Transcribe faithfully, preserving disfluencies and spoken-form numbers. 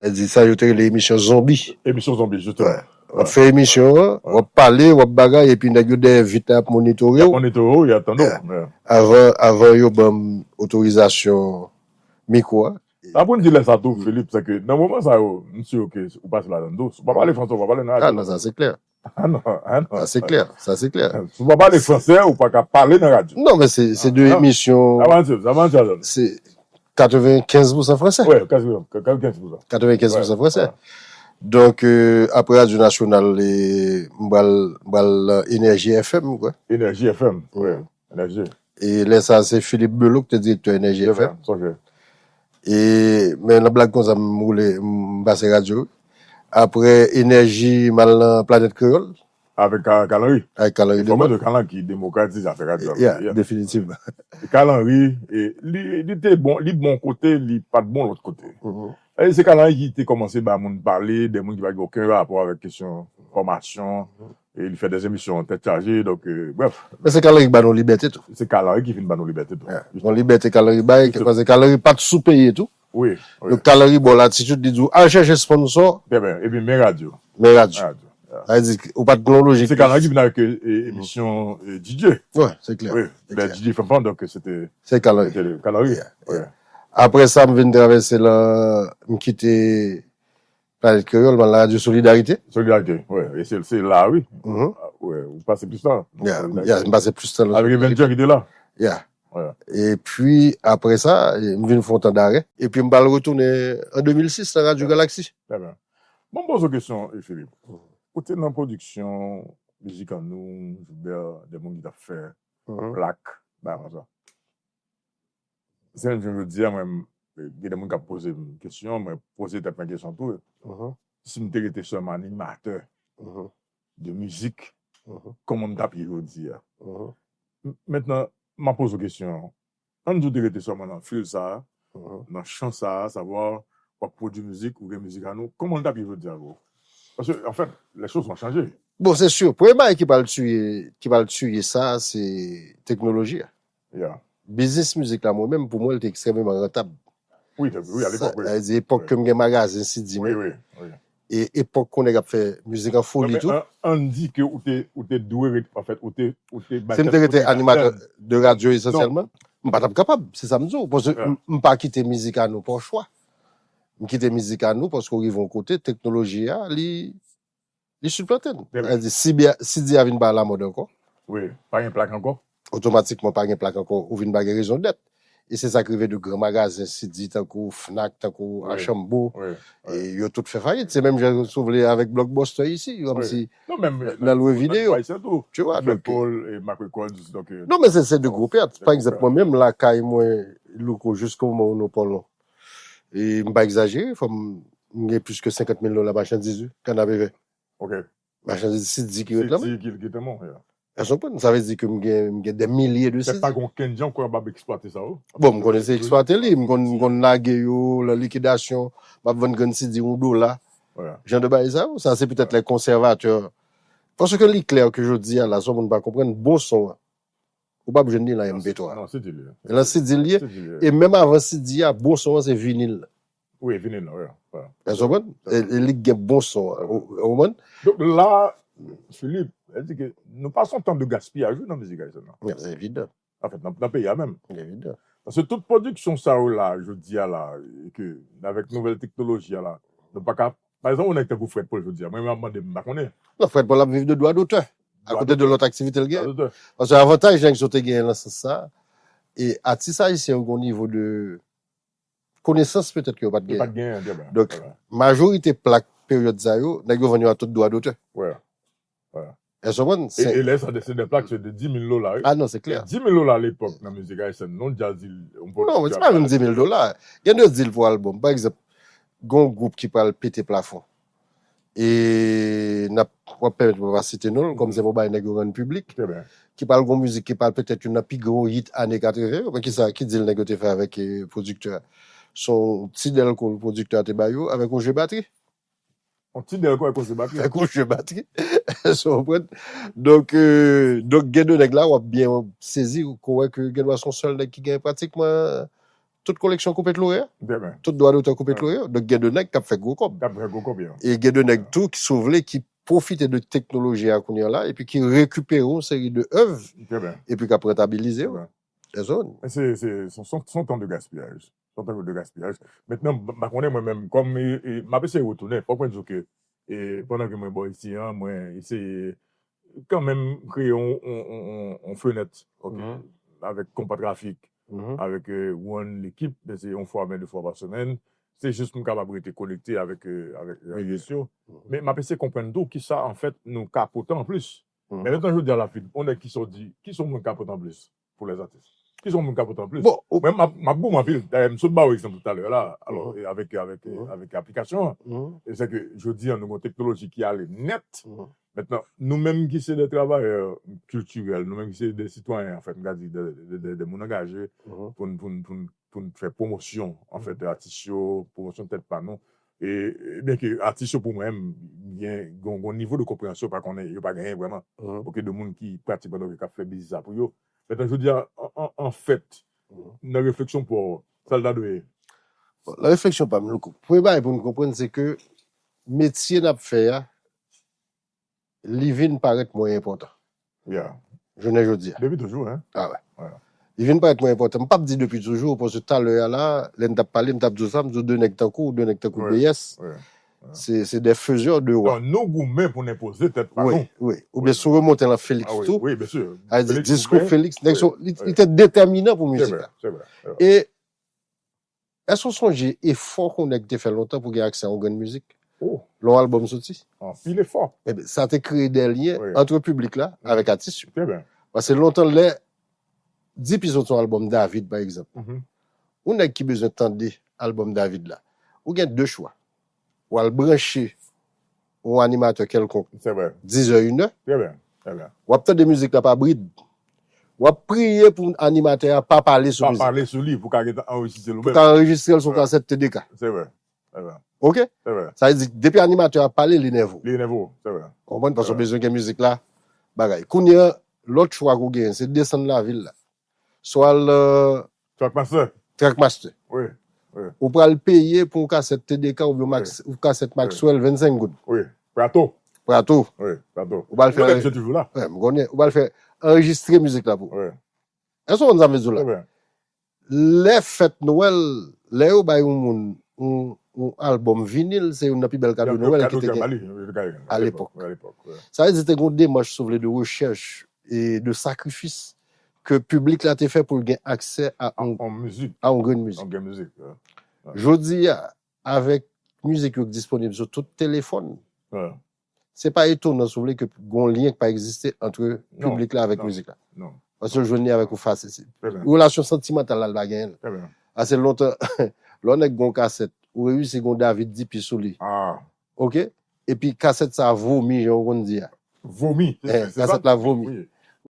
Sa di sa yo te rele emisyon zonbi. Emisyon zonbi, jisteman. W ap fè emisyon an, w ap pale, w ap bagay, epi nèg yo dèyè vit la ap monitore w. Monitore w, y ap tande w. Avan yo ban m otorizasyon mikwo a. Sa pou n di lè sa tou, Philippe, se ke nan moman sa yo, m si ke ou pase ladan tou. Si w pa pale fransè, ou pa pale nan radyo. Ah non, sa se klè. Ah non, ah non. Sa se klè, sa se klè. Si w pa pale fransè, ou pa ka pale nan radyo. Non, men se se de emisyon. Sa pa anti, sa pa anti, Alan. Se katrevenkenz pousan fransè. Wi, katrevenkenz pousan. Katrevenkenz pousan fransè. Donk, euh, apre Radyo Nasyonal, e, m pral, m pral nan Energy F M, kwa. Energy F M, wi. Energy. E lè sa, se Philippe Belot ki te direktè Energy F M. E, men nan blag konsa, m woule, m pase radyo. Apre Energy, m al nan Planèt Kreyòl. Avèk Carl Henry. Avèk Carl Henry. Fò mwen di Carl Henry ki demokratize afè radyo a. Yeah, definitivman. Carl Henry, li te bon, li bon kote, li pa t bon lòt kote. E se Carl Henry ki te kòmanse ba moun pale, de moun ki pa gen okenn rapò avèk kesyon fòmasyon. E li fè de emisyon tèt chaje, donk, euh, bref. Men se Carl Henry ki ba nou libète tou. Se Carl Henry ki vin ba nou libète tou. Yon libète Carl Henry bay, paske Carl Henry pa t sou peye tou. Wi. Donk Carl Henry ba w latitid, li di w al chèche sponsò. Epi men radyo. Men radyo. Sa vle di ou pa t gen yon lojik. Se Carl Henry ki vin avèk emisyon D J. Wi, se klè. Wi, lè D J Fanfan, donk se te. Se Carl Henry. Carl Henry. Apre sa, m vin travèse la, m kite Planèt Kreyòl, m al nan Radyo Solidarite. Solidarite, wi. E se, se la, wi. Wi, ou pase plis tan. Ya, m pase plis tan nan Solidarite. Avèk Avenger ki te la. Ya. Epi, apre sa, m vin fè yon tan darè. Epi, m pral retounen an de mil sis nan Radyo Galaxy. Trè byen. Bon, m poze w kesyon, Philippe. Ou te nan pwodiksyon mizik an nou, Joubert, de moun ki t ap fè plak, bagay konsa. Se menm jan jodi a, mwen, gen de moun k ap poze m kesyon, mwen poze tèt mwen kesyon tou. Si m te rete sèlman animatè de mizik, kòman m t ap ye jodi a? Mentnan, m ap poze w kesyon an. Ann di w te rete sèlman nan fil sa a, nan chan sa a, savwa w ap pwodui mizik, ou gen mizik a nou, kòman l t ap ye jodi a pou ou? Paske, anfèt, les choses ont changé. Bon, se si. Premye bagay ki pral tiye, ki pral tiye sa, se teknoloji a. Biznis mizik la, mwen menm, pou mwen, li te ekstrèmeman rantab. Wi, wi, alepòk, wi. Sa vle di, epòk ke m gen magazen C D mwen. Wi, wi, wi. E epòk kounye a ap fè mizik an foli tou. Ann di ke ou te, ou te dwe rete, anfèt, ou te, ou te bay tèt ou. Si m te rete animatè de radyo esansyèlman, m pa t ap kapab, se sa m di w. Paske m pa kite mizik a nou pa chwa. M kite mizik a nou paske w rive yon kote, teknoloji a, li li siplante n. Sa vle di, si byen, si di a vin pa alamòd ankò. Wi, pa gen plak ankò. Otomatikman, pa gen plak ankò, ou vin pa gen rezon dèt. E se sa k rive de gran magazen C D tankou Fnac, tankou Archambault. E yo tout fè fayit. Se menm jan, si w vle, avèk Blockbuster isi, kòmsi nan lwe videyo. Tu vois, donk. Non, men se, se de gwo pèt. Pa egzanp, mwen menm, lakay mwen, Louko, jiska moman ou nou pran lon. E m pa egzajere, fò m, m gen plis ke senkant mil dola machandiz, wi, kanapevè. Ok. Machandiz C D ki ret lan menm. C D ki, ki te bon, yeah. Èske w konprann? Sa vle di ke m gen, m gen dè milye de C D. Mèt pa gen okenn jan w kwè w ap eksplwate sa, wi. Bon, m konnen se eksplwate li. M konn, m konn lage yo lan likidasyon. M ap vann grenn C D yon dola. Jan de bagay sa yo. Sa se petèt lè konsèvatè. Paske li klè ke jodi a la, sa moun pa konprann, bon son an. Ou p ap jwenn li lan M P twa. Non, C D li ye. Lan C D li ye. E menm avan C D a, bon son an se vinil. Wi, vinil la, wi. Èske w konprann? E li gen bon son an. Ou konprann? Donk la, Philippe, sa vle di ke nou pase yon tan de gaspiyaj, wi, nan mizik ayisyèn nan. Se evidan. Anfèt, nan, nan peyi a menm. Se evidan. Paske tout pwodiksyon sa yo la, jodi a la, e ke, avèk nouvèl teknoloji a la, nou pa ka Pa egzanp, yon nèg tankou Fred Paul jodi a, mwen menm ap mande m, m pa konnen. Non, Fred Paul ap viv de dwa dotè. Akote de lòt aktivite l gen. Paske avantaj nèg sa yo te genyen nan sans sa, e atis ayisyen yo gen yon nivo de konesans petèt ke yo pa t genyen. Yo pa t genyen, trè byen. Donk, majorite plak peryòd sa yo, nèg yo vann yo a tout dwa dotè. Èske w konprann? E lè sa, se de plak, se de dis mil dola, wi. Ah non, se klè. Dis mil dola alepòk nan mizik ayisyèn, non, djaz di, yon pwodiktè. Non, se pa menm dis mil dola. Gen de deal pou albòm. Pa egzanp, gen yon gwoup ki pral pete plafon. E n ap, w ap pèmèt mwen pa site non l, kòm se yon bagay nèg yo rann piblik. Ki pral gen yon mizik ki pral petèt youn nan pi gwo hit ane katreven yo. Men kisa, ki deal nèg yo te fè avèk, eh, pwodiktè a? Se yon ti dèlko pwodiktè a te ba yo avèk yon jwe batri. Yon ti dèlko avèk yon jwe batri. Avèk yon jwe batri. Èske w konprann? Donk, euh, donk, gen de nèg la, w ap byen sezi, ou wè ke gen dwa se yon sèl nèg ki gen pratikman tout koleksyon Koupe Tloure, Trè byen. Tout dwa dotè Koupe Tloure, donk gen de nèg k ap fè gwo kòb. K ap fè gwo kòb, ya. E gen de nèg tou ki, si w vle, ki pwofite de teknoloji a kounye a la, epi ki rekipere yon seri de èv, Trè byen. Epi k ap rentabilize yo. Trè byen. That's all. Men se se- se- se- se yon tan de gaspiyaj. Se yon tan de gaspiyaj. Mentnan, m pa konnen mwen menm, kòm e- e- m ap eseye retounen, fòk mwen di w ke e, pandan ke mwen bò isi an, mwen eseye kanmenm kreye yon, yon, yon, yon, yon fenèt, ok, Mhm. avèk Konpa Trafik, Mhm. avèk euh, One Lekip, men se yon fwa, men de fwa pa semèn. Se jis pou m kapab rete konekte avèk, euh, avèk rezo sosyo. Men m ap eseye konprann tou kisa, anfèt, nou ka pote anplis. Men mentnan, jodi a, la fil, on nèg ki sòti, ki son moun ka pote anplis pou lèzatis? Ki son moun ka pote anplis? Bon, ou- Mwen, m ap, m ap goumen anpil. Dayè, m sot ba w egzanp talè la, alò, Mhm. e avèk, avèk, Mhm. avèk aplikasyon an. Mhm. E se ke jodi a, nou gen yon teknoloji ki ale nèt. Mhm. Mentnan, nou menm ki se de travayè kiltirèl, nou menm ki se de sitwayen, anfèt, m ka di de, de, de, de moun angaje, Mhm. pou n, pou n, pou n, pou n fè pwomosyon, anfèt, atis yo, pwomosyon tèt pa nou. E, e byen ke atis yo pou mwen, gen, gen, gen yon nivo de konpreyansyon, pa konnen, yo pa genyen vrèman. Mhm. Ok, de moun ki pratikman, donk, k ap fè biznis la pou yo. Mentnan, jodi a, an, an, anfèt, Mhm. nan refleksyon pa w, sa l ta dwe ye? Bon, nan refleksyon pa m, louko. Premye bagay pou nou konprann, se ke metye n ap fè a, li vin parèt mwen enpòtan. Yeah. Jounen jodi a. Depi toujou, hein? Ah ouais. Voilà. Li vin parèt mwen enpòtan. M p ap di depi toujou, paske talè a la, lè n t ap pale, m t ap di w sa, m di w de nèg tankou, de nèg tankou Ouais. B S, Ouais. se se de fezè de wa. Non, nou goumen pou n enpoze tèt pa Wi, nou. wi. Oubyen si w remonte nan Félix Ah oui, tou, oui, bien sûr. a di Félix diskou Houphouët, Félix, nèg oui, son- li, oui. li te determinan pou C'est mizik vrai, la. C'est vrai. E èske w sonje efò ke w nèg te fè lontan pou gen aksè a yon grenn mizik? Oh, Lè yon albòm soti? Anpil efò. Ebyen, sa te kreye de lyen Oui. ant piblik la Mhm. avèk atis yo. Très bien. Paske lontan lè D P sot yon albòm David, pa egzanp, Mhm. yon nèg ki bezwen tande albòm David la, ou gen de chwa. W al branche yon animatè kèlkonk, C'est vrai. dizè, inè, Très bien. Très bien. w ap tande mizik la pa brid. W ap priye pou animatè a pa pale sou Pa mizik. Pale sou li pou ka gen anrejistre l ou Pou menm. ka anrejistre l sou Ouais. kasèt T D K. C'est vrai. C'est vrai. Ok? C'est vrai. Sa vle di, depi animatè a pale, li nève w. Li nève w, c'est vrai. Konprann? Paske w Ouais. bezwen gen mizik la, bagay. Kounye a, lòt chwa ke w genyen, se desann lavil la. Swa l euh, Trackmaster. Trackmaster. Oui. Oui. Ou pral peye pou yon kasèt T D K oubyen Max, yon kasèt Maxwell vennsenk goud. Oui. Prato. Prato. Oui, Prato. Ou pral fè Mwen menm, je toujou la. Ouais, m konnen. Ou pral fè anrejistre mizik la pou. Oui. Èske w konn sa m vle di w la? Très bien. Lè fèt Nwèl, lè yo bay yon moun yon, yon albòm vinil, se youn nan pi bèl kado Nwèl ki te gen. Kado Nwèl, oui, te gen. À l'époque. À l'époque, ouais. Sa vle di te gen yon demach, si w vle, de rechèch e de sakrifis ke piblik la te fè pou l gen aksè a yon, En musique. a yon grenn mizik. En musique. Ouais. Jodi a, avèk mizik yo k disponib sou tout telefòn, Ouais. se pa etonan, si w vle, ke gen yon lyen ki pa egziste ant Non, piblik la avèk non, mizik la. Non. Paske w jwenn li avèk yon fasilite. Très bien. Relasyon santimantal la, l pa genyen. Très bien. Ase lontan, lè yon nèg gen yon kasèt, ou reyisi gen yon David D P sou li. Ah. Ok? Epi kasèt sa a vomi, jan w konn di a. Vomi. C'est- Eh, c'est ça? Kasèt la vomi. Oui.